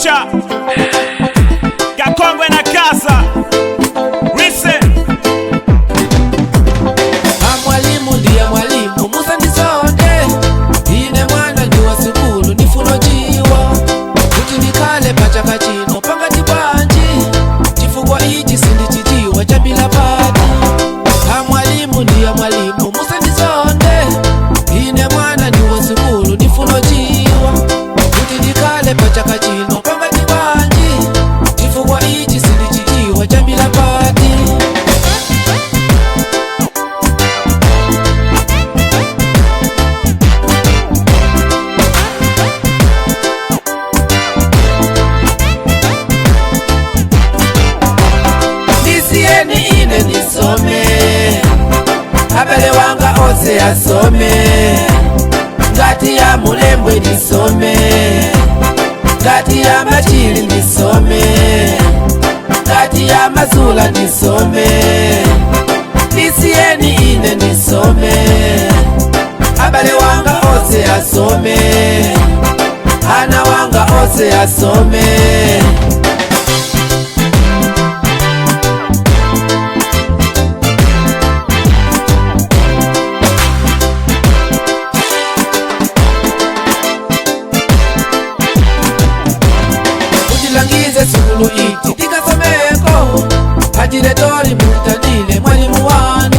Teacher Gakongwe na Kaza. Listen. Mwalimu ndiye mwalimu, musandisonde ine mwana ndi wa sukulu, nifuno jiwa kuti ndikhale pachaka chino pangati bwanji, chifukwa ichi sindichijiwa chapila pati. Amwalimu ndiye mwalimu, musandisonde ine mwana ndi wa sukulu, nifuno jiwa kuti ndikhale pachaka chino pangati bwanji, chifukwa ichi sindichijiwa chapila pati. Ndisiyeni ine ndisome, abale wanga ose asome, ngati ya mulembwe ndisome, ngati ya machili ndisome, ngati ya mazula ndisome. Ndisiyeni ine ndisome, abale wanga ose asome, ana wanga ose asome. Utilangize sukulu iti tikasomeko, ajiretori mutanile mwalimu wanu,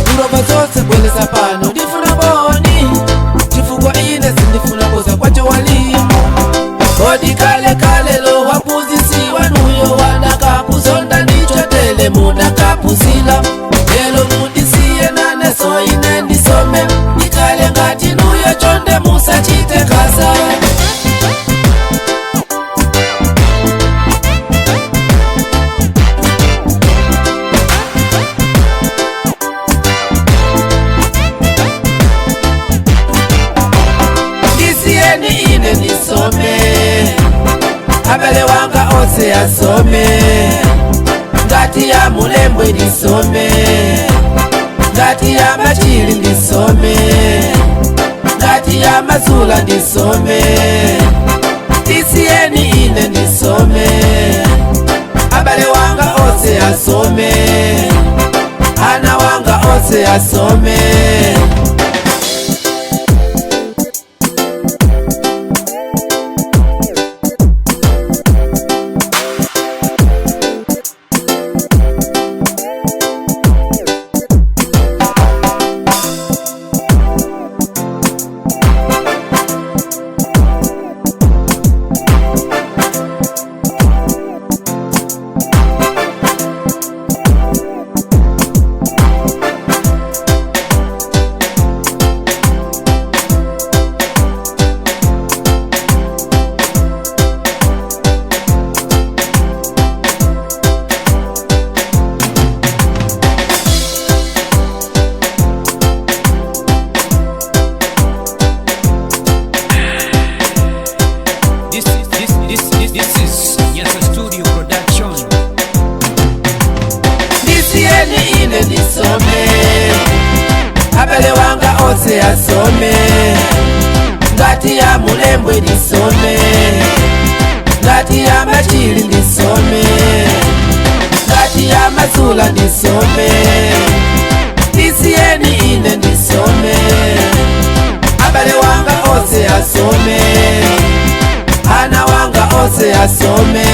kurova zose bwelesa pano, ndifuna boni chifukwa ine sindifuna koza kwacho walimu. Kodi kale kale lo wapuzisi wanuyo wanakakuzonda ndichotele munakapuzila, lelo mundisiye naneso ine ndisome, ikale ngati nuyo, chonde musachite kasa. Ndisiyeni ine ndisome, abale wanga ose asome, ngati ya mulembwe ndisome, ngati ya machili ndisome, ngati ya mazula ndisome. Ndisiyeni ine ndisome, abale wanga ose asome, ana wanga ose asome. This is Nyasa Studio Production. Ndisiyeni ine ndisome, abale wanga ose asome, ngati ya mulembwe ndisome, ngati ya machili ndisome, ngati ya mazula ndisome. Ndisiyeni ine ndisome, abale wanga ose asome, ana wanga ose asome.